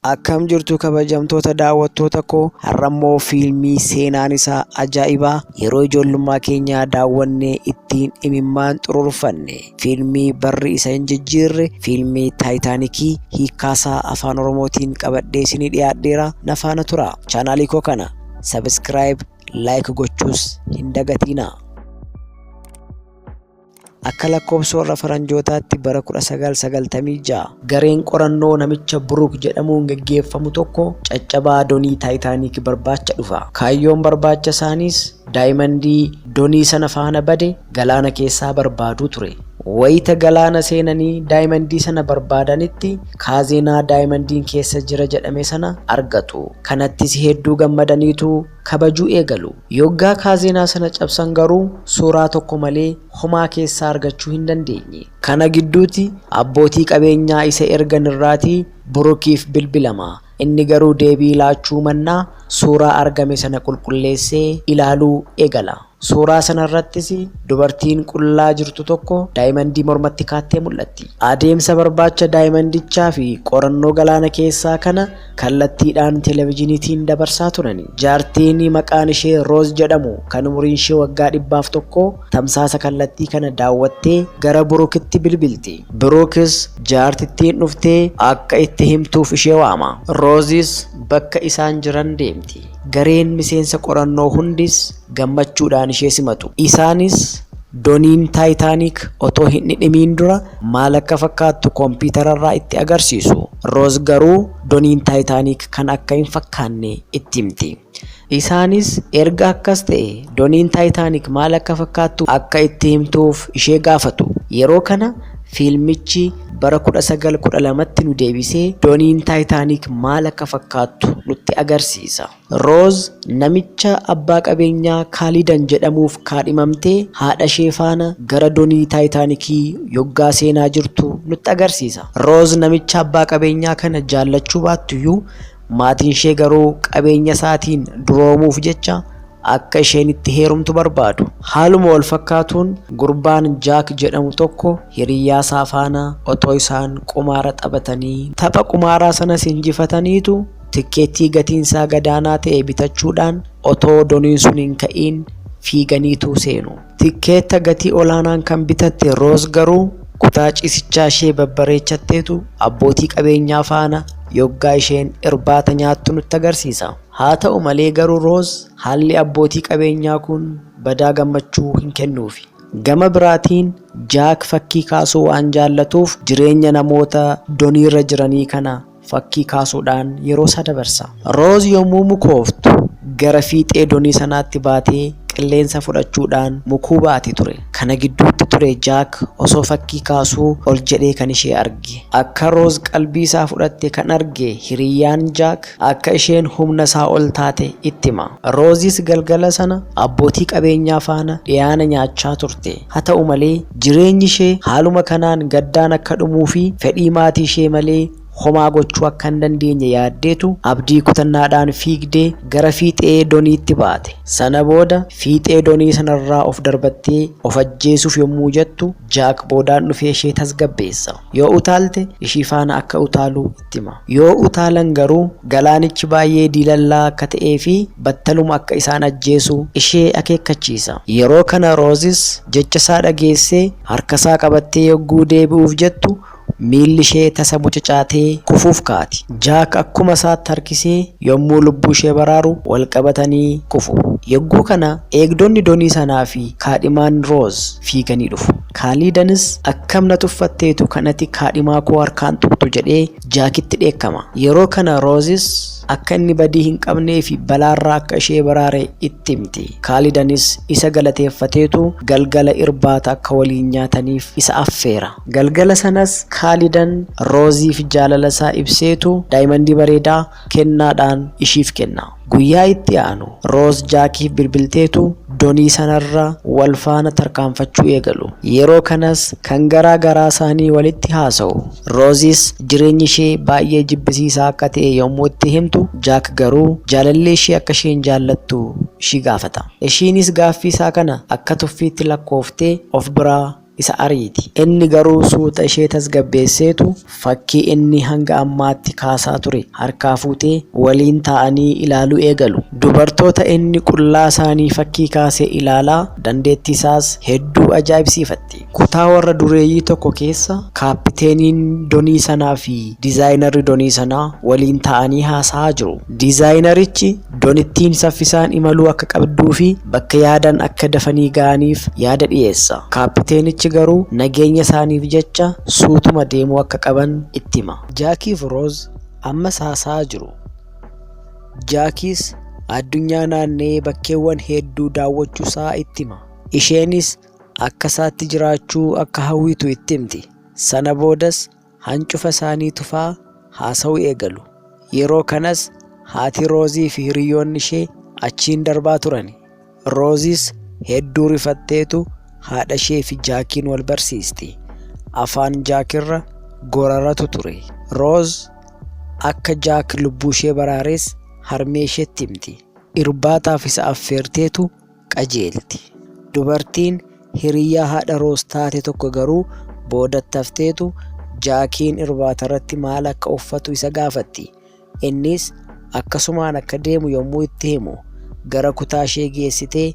Akkam jirtu kabajamtoota daawwattoota koo, har'ammoo fiilmii seenaan isaa ajaa'ibaa yeroo ijoollummaa keenyaa daawwannee ittiin imimmaan xururfanne, fiilmii barri isa hin jijjiirre, fiilmii Taayitaanikii hiikkaasaa Afaan Oromootiin qabadhee isinii dhiyaadheera. Na faana tura. Chaanaalii koo kana sabiskiraayib, laayik gochuus hin dagatiinaa. Akka lakkoofsa warra Faranjootaatti bara 1996 gareen qorannoo namicha Buruuk jedhamuun geggeeffamu tokko caccabaa donii Taayitaanik barbaacha dhufa. Kaayyoon barbaacha isaaniis daayimandii donii sana faana bade galaana keessaa barbaaduu ture. Wayita galaana seenanii daayimandii sana barbaadanitti kaazeenaa daayimandiin keessa jira jedhame sana argatu. Kanattis hedduu gammadaniitu kabajuu eegalu. Yoggaa kaazeenaa sana cabsan garuu suuraa tokko malee homaa keessaa argachuu hin dandeenye. Kana gidduutti abbootii qabeenyaa isa ergan irraatii Burukiif bilbilama. Inni garuu deebii laachuu mannaa suuraa argame sana qulqulleessee ilaaluu eegala. Suuraa sana irrattis dubartiin qullaa jirtu tokko daayimandii mormatti kaattee mul'atti. Adeemsa barbaacha daayimandichaa fi qorannoo galaana keessaa kana kallattiidhaan televijiiniitiin dabarsaa turani. Jaartiin maqaan ishee Rooz jedhamu kan umuriin ishee waggaa 101 tamsaasa kallattii kana daawwattee gara Burukitti bilbilti. Burukis jaartittiin dhuftee akka itti himtuuf ishee waama. Roozis bakka isaan jiran deemti. Gareen miseensa qorannoo hundis gammachuudhaan ishee simatu. Isaanis doniin Taayitaanik otoo hin dhidhimiin dura maal akka fakkaattu kompiitararraa itti agarsiisu. Rooz garuu doniin Taayitaanik kan akka hin fakkaanne itti himti. Isaanis erga akkas ta'e doniin Taayitaanik maal akka fakkaattu akka itti himtuuf ishee gaafatu. Yeroo kana fiilmichi bara 1912tti nu deebisee doniin Taayitaanik maal akka fakkaattu nutti agarsiisa. Rooz namicha abbaa qabeenyaa Kaalidan jedhamuuf kaadhimamtee haadha ishee faana gara donii Taayitaanikii yoggaa seenaa jirtu nutti agarsiisa. Rooz namicha abbaa qabeenyaa kana jaallachuu baattuyyuu maatiin ishee garuu qabeenya isaatiin duroomuuf jecha akka isheen itti heerumtu barbaadu. Haaluma wal fakkaatuun gurbaan Jaak jedhamu tokko hiriyyaa isaa faana otoo isaan qumaara taphatanii tapha qumaaraa sanas injifataniitu tikkeettii gatiin isaa gadaanaa ta'e bitachuudhaan otoo doniin sun hin ka'iin fiiganiitu seenu. Tikkeetta gatii olaanaan kan bitatte Rooz garuu kutaa ciisichaa ishee babbareechatteetu abbootii qabeenyaa faana yoggaa isheen irbaata nyaattu nutti agarsiisa. Haa ta'u malee garuu Rooz haalli abbootii qabeenyaa kun badaa gammachuu hin kennuufi. Gama biraatiin Jaak fakkii kaasuu waan jaallatuuf jireenya namoota doniirra jiranii kana fakkii kaasuudhaan yeroo isaa dabarsa. Rooz yommuu mukooftu gara fiixee donii sanaatti baatee qilleensa fudhachuudhaan mukuu baati ture. Kana gidduutti ture Jaak osoo fakkii kaasuu ol jedhee kan ishee arge. Akka Rooz qalbii isaa fudhatte kan arge hiriyyaan Jaak akka isheen humna isaa ol taate itti hima. Roozis galgala sana abbootii qabeenyaa faana dhiyaana nyaachaa turte. Haa ta'u malee jireenyi ishee haaluma kanaan gaddaan akka dhumuu fi fedhii maatii ishee malee homaa gochuu akka hin dandeenye yaaddeetu abdii kutannaadhaan fiigdee gara fiixee doniitti baate. Sana booda fiixee donii sanarraa of darbattee of ajjeesuuf yommuu jettu Jaak boodaan dhufee ishee tasgabbeessa. Yoo utaalte ishii faana akka utaalu itti hima. Yoo utaalan garuu galaanichi baay'ee diilallaa akka ta'ee fi battaluma akka isaan ajjeesu ishee akeekkachiisa. Yeroo kana Roozis jecha isaa dhageessee harkasaa qabattee yogguu deebi'uuf jettu miilli ishee tasa mucucaatee kufuuf kaati. Jaak akkuma isaatti harkisee yommuu lubbuu ishee baraaru wal qabatanii kufu. Yogguu kana eegdonni donii sanaa fi kaadhimaan Rooz fiiganii dhufu. Kaaliidanis akkam na tuffatteetu kan ati kaadhimaa koo harkaan tuqxu jedhee Jaakitti dheekkama. Yeroo kana Roozis akka inni badii hin qabnee fi balaarraa akka ishee baraare itti himti. Kaalidanis isa galateeffateetu galgala irbaata akka waliin nyaataniif isa affeera. Galgala sanas Kaalidan Rooziif jaalala isaa ibseetu daayimandii bareedaa kennaadhaan ishiif kenna. Guyyaa itti aanu Rooz Jaakiif bilbilteetu donii sanarra wal faana tarkaanfachuu eegalu. Yeroo kanas kan garaa garaa isaanii walitti haasa'u. Roozis jireenyi ishee baay'ee jibbisiisaa akka ta'e yommuu itti himtu Jaak garuu jaalallee ishee akka isheen jaallattu ishii gaafata. Ishiinis gaaffii isaa kana akka tuffiitti lakkooftee of biraa isa ariiti. Inni garuu suuta ishee tasgabbeesseetu fakkii inni hanga ammaatti kaasaa ture harkaa fuutee waliin taa'anii ilaaluu eegalu. Dubartoota inni qullaa isaanii fakkii kaase ilaalaa dandeettii isaas hedduu ajaa'ibsiifatti. Kutaa warra dureeyyii tokko keessa kaappiteeniin donii sanaa fi dizaayinarri donii sanaa waliin taa'anii haasa'aa jiru. Dizaayinarichi donittiin saffisaan imaluu akka qabduu fi bakka yaadan akka dafanii ga'aniif yaada dhiyeessa. Kaappiteenichi garuu nageenya isaaniif jecha suutuma deemuu akka qaban itti hima. Jaakii fi Rooz ammas haasa'aa jiru. Jaakis addunyaa naanna'ee bakkeewwan hedduu daawwachuusaa itti hima. Isheenis akka isaatti jiraachuu akka hawwitu itti himti. Sana boodas hancufa isaanii tufaa haasa'uu eegalu. Yeroo kanas haati Roozii fi hiriyoonni ishee achiin darbaa turani. Roozis hedduu rifatteetu haadha ishee fi Jaakiin wal barsiisti. Afaan Jaakirra goraratu ture. Rooz akka Jaak lubbuu ishee baraares harmee isheetti himti. Irbaataaf isa affeerteetu qajeelti. Dubartiin hiriyyaa haadha Roos taate tokko garuu boodatti hafteetu Jaakiin irbaatarratti maal akka uffatu isa gaafatti. Innis akkasumaan akka deemu yommuu itti himu gara kutaa ishee geessitee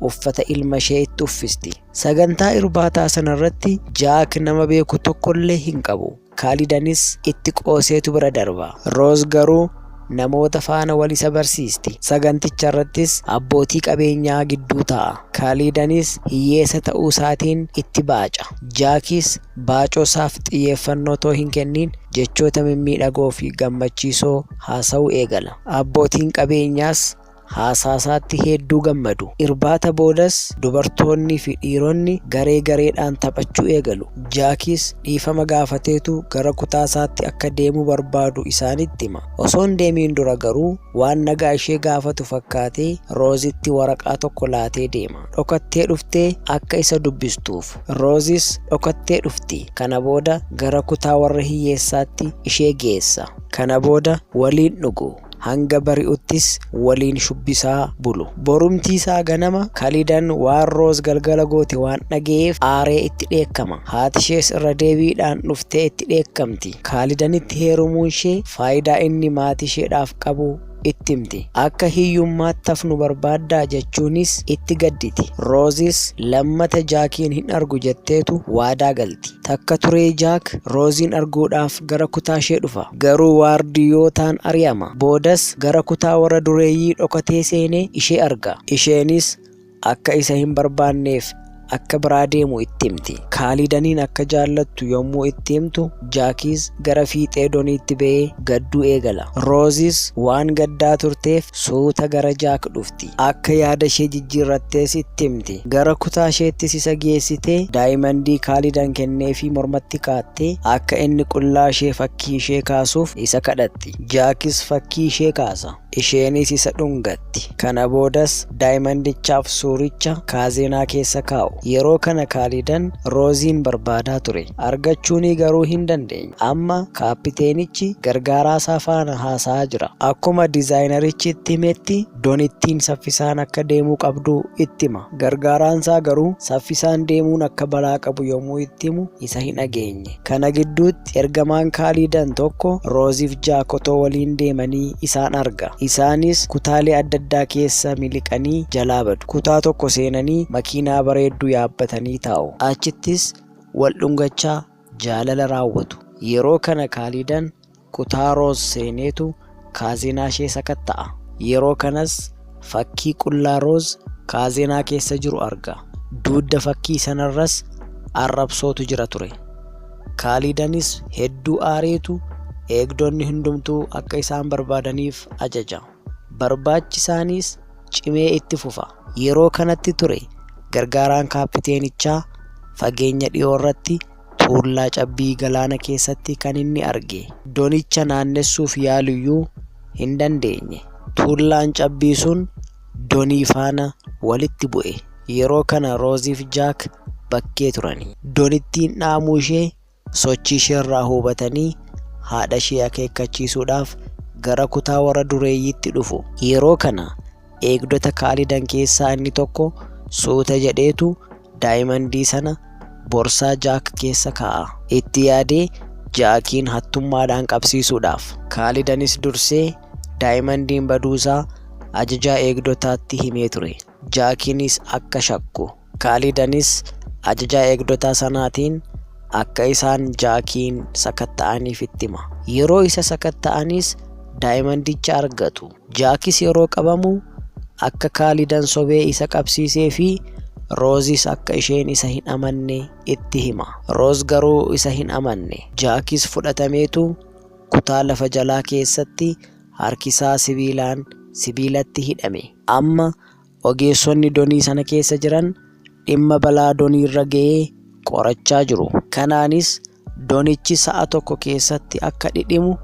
uffata ilma ishee itti uffisti. Sagantaa irbaataa sanarratti Jaak nama beeku tokkollee hin qabu. Kaalidanis itti qooseetu bira darba. Rooz garuu namoota faana wal isa barsiisti. Saganticha irrattis abbootii qabeenyaa gidduu taa'a. Kaalidanis hiyyeessa ta'uu isaatiin itti baaca. Jaakis baacoo isaaf xiyyeeffannoo otoo hin kenniin jechoota mimmiidhagoo fi gammachiisoo haasa'uu eegala. Abbootiin qabeenyaas haasaasaatti hedduu gammadu. Irbaata boodas dubartoonni fi dhiironni garee gareedhaan taphachuu eegalu. Jaakis dhiifama gaafateetu gara kutaa isaatti akka deemuu barbaadu isaanitti hima. Osoo hin deemiin dura garuu waan nagaa ishee gaafatu fakkaatee Roozitti waraqaa tokko laatee deema. Dhokattee dhuftee akka isa dubbistuuf. Roozis dhokattee dhufti. Kana booda gara kutaa warra hiyyeessaatti ishee geessa. Kana booda waliin dhugu. Hanga bari'uttis waliin shubbisaa bulu. Borumtii isaa ganama Kalidan waan Rooz galgala goote waan dhaga'eef aaree itti dheekkama. Haati ishees irra deebiidhaan dhuftee itti dheekkamti. Kaalidanitti heerumuun ishee faayidaa inni maatii isheedhaaf qabu itti himti. Akka hiyyummaatti hafnu barbaaddaa jechuunis itti gadditi. Roozis lammata Jaakiin hin argu jetteetu waadaa galti. Takka turee Jaak Rooziin arguudhaaf gara kutaa ishee dhufa. Garuu waardiyyootaan ari'ama. Boodas gara kutaa warra dureeyyii dhokatee seenee ishee arga. Isheenis akka isa hin barbaanneef akka biraa deemu itti himti. Kaalidaniin akka jaallattu yommuu itti himtu Jaakis gara fiixee doniitti ba'ee gadduu eegala. Roozis waan gaddaa turteef suuta gara Jaak dhufti. Akka yaada ishee jijjiirrattees itti himti. Gara kutaa isheettis isa geessitee daayimandii Kaalidan kenneefii mormatti kaattee akka inni qullaa ishee fakkii ishee kaasuuf isa kadhatti. Jaakis fakkii ishee kaasa. Isheenis isa dhungatti. Kana boodas daayimandichaaf suuricha kaazeenaa keessa kaa'u. Yeroo kana Kaalidan Rooziin barbaadaa ture. Argachuunii garuu hin dandeenye. Amma kaappiteenichi gargaaraasaa faana haasa'aa jira. Akkuma dizaayinarichi itti himetti donittiin saffisaan akka deemuu qabdu itti hima. Gargaaraansaa garuu saffisaan deemuun akka balaa qabu yommuu itti himu isa hin dhageenye. Kana gidduutti ergamaan Kaaliidan tokko Rooziif Jaak otoo waliin deemanii isaan arga. Isaanis kutaalee adda addaa keessa miliqanii jalaa badu. Kutaa tokko seenanii makiinaa bareedduu yaabbatanii taa'u. Achittis wal dhungachaa jaalala raawwatu. Yeroo kana Kaaliidan kutaa Rooz seeneetu kaazenaa ishee sakatta'a. Yeroo kanas fakkii qullaa Rooz kaazenaa keessa jiru arga. Dugda fakkii sanarras arrabsootu jira ture. Kaaliidanis hedduu aareetu eegdonni hundumtuu akka isaan barbaadaniif ajaja. Barbaachi isaaniis cimee itti fufa. Yeroo kanatti ture gargaaraan kaappiteenichaa fageenya dhiyoo irratti tuullaa cabbii galaana keessatti kan inni arge. Donicha naannessuuf yaaluyyuu hin dandeenye. Tuullaan cabbii sun donii faana walitti bu'e. Yeroo kana Rooziif Jaak bakkee turani. Donittiin dhaamuu ishee sochii isheerraa hubatanii haadha ishee akeekkachiisuudhaaf gara kutaa warra dureeyyiitti dhufu. Yeroo kana eegdota Kaalidan keessaa inni tokko suuta jedheetu daayimandii sana Borsaa Jaak keessa kaa'a. Itti yaadee Jaakiin hattummaadhaan qabsiisuudhaaf. Kaalidanis dursee daayimandiin baduusaa ajajaa eegdotaatti himee ture. Jaakiinis akka shakku. Kaalidanis ajajaa eegdotaa sanaatiin akka isaan Jaakiin sakatta'aniif itti hima. Yeroo isa sakatta'anis daayimandicha argatu. Jaakis yeroo qabamu akka Kaalidan sobee isa qabsiisee fi Roozis akka isheen isa hin amanne itti hima. Rooz garuu isa hin amanne. Jaakis fudhatameetu kutaa lafa jalaa keessatti harkisaa sibiilaan sibiilatti hidhame. Amma ogeessonni donii sana keessa jiran dhimma balaa doniirra ga'ee qorachaa jiru. Kanaanis donichi sa'a tokko keessatti akka dhidhimu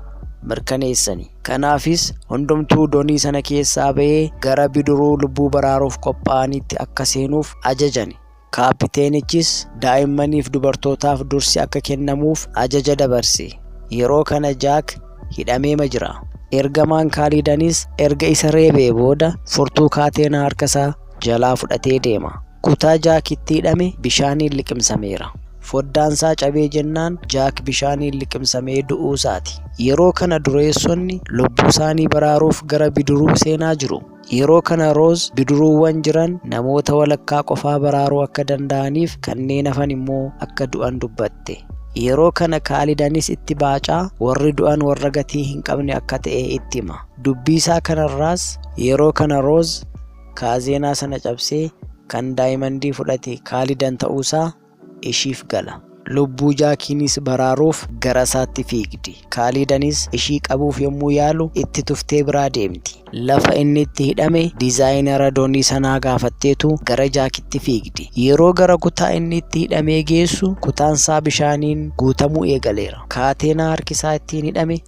mirkaneessani. Kanaafis hundumtuu donii sana keessaa ba'ee gara bidiruu lubbuu baraaruuf qophaa'anitti akka seenuuf ajajani. Kaapiteenichis daa'immaniif dubartootaaf dursi akka kennamuuf ajaja dabarse. Yeroo kana Jaak hidhameema jira. Ergamaan Kaalidanis erga isa reebee booda furtuu kaateenaa harkasaa jalaa fudhatee deema. Kutaa Jaak itti hidhame bishaaniin liqimsameera. Foddaansaa cabee jennaan Jaak bishaaniin liqimsamee du'uusaati. Yeroo kana dureessonni lubbuu isaanii baraaruuf gara bidiruu seenaa jiru. Yeroo kana Rooz bidiruuwwan jiran namoota walakkaa qofaa baraaruu akka danda'aniif kanneen hafan immoo akka du'an dubbatte. Yeroo kana Kaalidanis itti baacaa warri du'an warra gatii hin qabne akka ta'e itti hima. Dubbii isaa kanarraas yeroo kana Rooz kaazeenaa sana cabsee kan daayimandii fudhate Kaalidan ta'uusaa ishiif gala. Lubbuu Jaakiinis baraaruuf gara isaatti fiigdi. Kaalidanis ishii qabuuf yommuu yaalu itti tuftee biraa deemti. Lafa inni itti hidhame diizaayinara donii sanaa gaafatteetu gara Jaakitti fiigdi. Yeroo gara kutaa inni itti hidhamee geessu kutaansaa bishaaniin guutamuu eegaleera. Kaateenaa harkisaa ittiin hidhame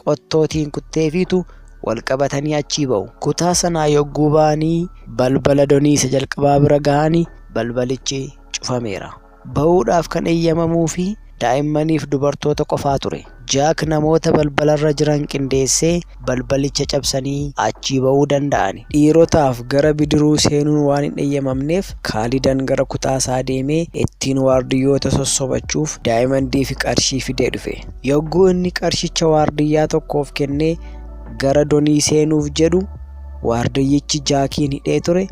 qottootiin kutteefiitu wal qabatanii achii ba'u. Kutaa sanaa yogguu ba'anii balbala donii isa jalqabaa bira ga'anii balbalichi cufameera. Ba'uudhaaf kan eeyyamamuu fi daa'immaniif dubartoota qofaa ture. Jaak namoota balbalarra jiran qindeessee balbalicha cabsanii achii ba'uu danda'ani. Dhiirotaaf gara bidiruu seenuun waan hin eeyyamamneef Kaalidan gara kutaa isaa deemee ittiin waardiyyoota sossobachuuf daayimandii fi qarshii fidee dhufe. Yogguu inni qarshicha waardiyyaa tokkoof kennee gara donii seenuuf jedhu waardiyyichi Jaakiin hidhee ture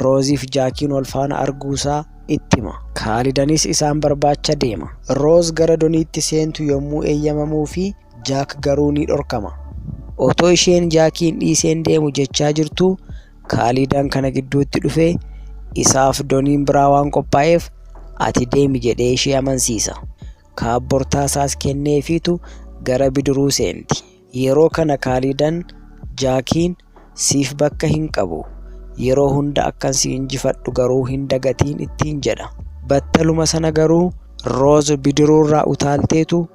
Rooziif Jaakiin wal faana arguusaa itti hima. Kaalidanis isaan barbaacha deema. Rooz gara doniitti seentu yommuu eeyyamamuu fi Jaak garuu ni dhorkama. Otoo isheen Jaakiin dhiiseen deemu jechaa jirtuu Kaalidan kana gidduutti dhufee isaaf doniin biraa waan qophaa'eef ati deemi jedhee ishee amansiisa. Kaabbortaa isaas kenneefiitu gara bidiruu seenti. Yeroo kana Kaalidan Jaakiin siif bakka hin qabu. Yeroo hunda akkan si injifadhu garuu hin dagatiin ittiin jedha. Battaluma sana garuu Rooz bidiruurraa utaalteetu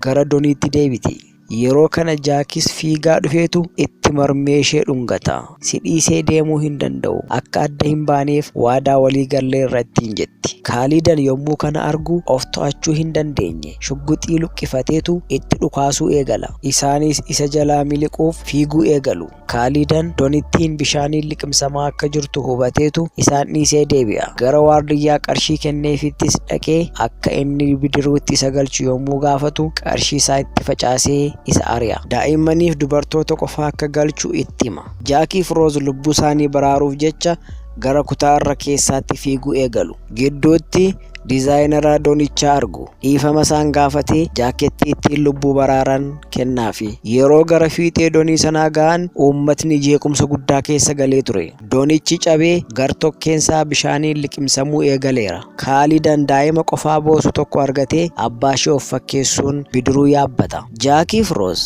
gara doniitti deebiti. Yeroo kana Jaakis fiigaa dhufeetu itti marmee ishee dhungata. Si dhiisee deemuu hin danda'u. Akka adda hin baaneef waadaa walii galleerra ittiin jetti. Kaalidan yommuu kana argu of to'achuu hin dandeenye. Shugguxii luqqifateetu itti dhukaasuu eegala. Isaanis isa jalaa miliquuf fiiguu eegalu. Kaalidan donittiin bishaaniin liqimsamaa akka jirtu hubateetu isaan dhiisee deebi'a. Gara waardiyyaa qarshii kenneefittis dhaqee akka inni bidiruutti isa galchu yommuu gaafatu qarshii isaa itti facaasee isa ari'a. Daa'immaniif dubartoota qofaa akka galchu itti hima. Jaakiif Rooz lubbuu isaanii baraaruuf jecha gara kutaa irra keessaatti fiiguu eegalu. Gidduutti diizaayinara donichaa argu. Dhiifama isaan gaafatee jaakettii ittiin lubbuu baraaran kennaafi. Yeroo gara fiixee donii sanaa ga'an uummatni jeequmsa guddaa keessa galee ture. Donichi cabee gar-tokkeensaa bishaaniin liqimsamuu eegaleera. Kaalidan daa'ima qofaa boosu tokko argatee abbaa ishee of fakkeessuun bidiruu yaabbata. Jaakiif Rooz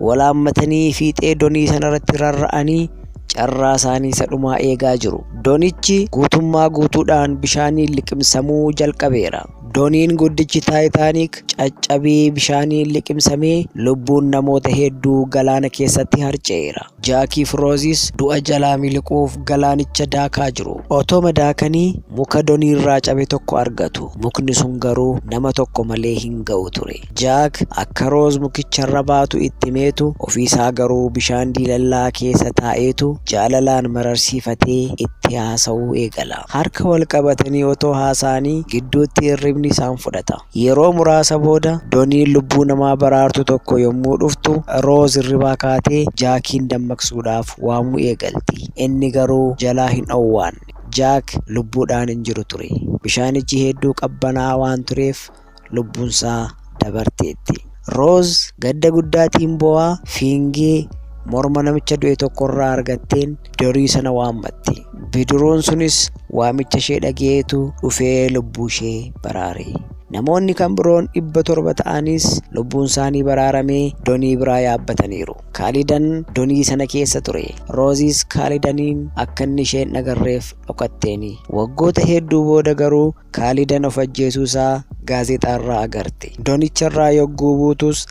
wal haammatanii fiixee donii sanarratti rarra'anii carraa isaanii isa dhumaa eegaa jiru. Donichi guutummaa guutuudhaan bishaaniin liqimsamuu jalqabeera. Doniin guddichi Taayitaanik caccabee bishaaniin liqimsamee lubbuun namoota hedduu galaana keessatti harca'eera. Jaakiif Roozis du'a jalaa miliquuf galaanicha daakaa jiru. Otoma daakanii muka doniirraa cabe tokko argatu. Mukni sun garuu nama tokko malee hin ga'u ture. Jaak akka Rooz mukicharra baatu itti himeetu ofiisaa garuu bishaan diilallaa keessa taa'eetu Jaalalaan mararsiifatee itti haasa'uu eegala. Harka wal qabatanii otoo haasa'anii gidduutti hirribni isaan fudhata. Yeroo muraasa booda doniin lubbuu namaa baraartu tokko yommuu dhuftu Rooz hirribaa kaatee Jaakiin dammaqsuudhaaf waamuu eegalti. Inni garuu jalaa hin owwaanne. Jaak lubbuudhaan hin jiru ture. Bishaanichi hedduu qabbanaa'aa waan tureef lubbuunsaa dabarteetti. Rooz gadda guddaatiin boo'aa fiingee morma namicha du'e tokkorraa argatteen dorii sana waammatti. Bidiruun sunis waamicha ishee dhaga'eetu dhufee lubbuu ishee baraare. Namoonni kan biroon 700 ta'anis lubbuun isaanii baraaramee donii biraa yaabbataniiru. Kaalidan donii sana keessa ture. Roozis Kaalidaniin akka inni ishee hin agarreef dhokatteeni. Waggoota hedduu booda garuu Kaalidan of ajjeesuu isaa gaazexaarraa agarte. Donicharraa yogguu buutus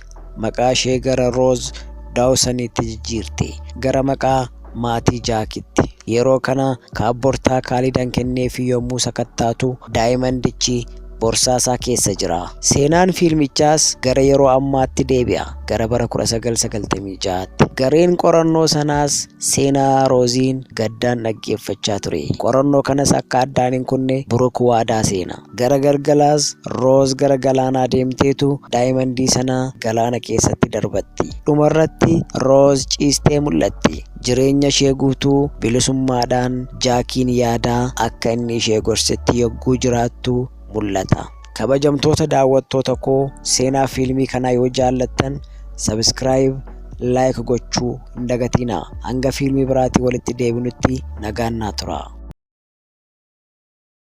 maqaa ishee gara Rooz Daawsanitti jijjiirte. Gara maqaa maatii Jaakitti. Yeroo kana kaabbortaa Kaalidan kenneefii yommuu sakattaatu daayimandichi borsaa isaa keessa jira. Seenaan fiilmichaas gara yeroo ammaatti deebi'a, gara bara 1996tti. Gareen qorannoo sanaas seenaa Rooziin gaddaan dhaggeeffachaa ture. Qorannoo kanas akka addaan hin kunne Buruk waadaa seena. Gara galgalaas Rooz gara galaanaa deemteetu daayimandii sana galaana keessatti darbatti. Dhumarratti Rooz ciistee mul'atti. Jireenya ishee guutuu bilisummaadhaan Jaakiin yaadaa akka inni ishee gorsetti yogguu jiraattu mul'ata. Kabajamtoota daawwattoota koo seenaa fiilmii kanaa yoo jaallattan subscribe, like gochuu hin dagatinaa. Hanga fiilmii biraatii walitti deebinutti nagaan naa turaa.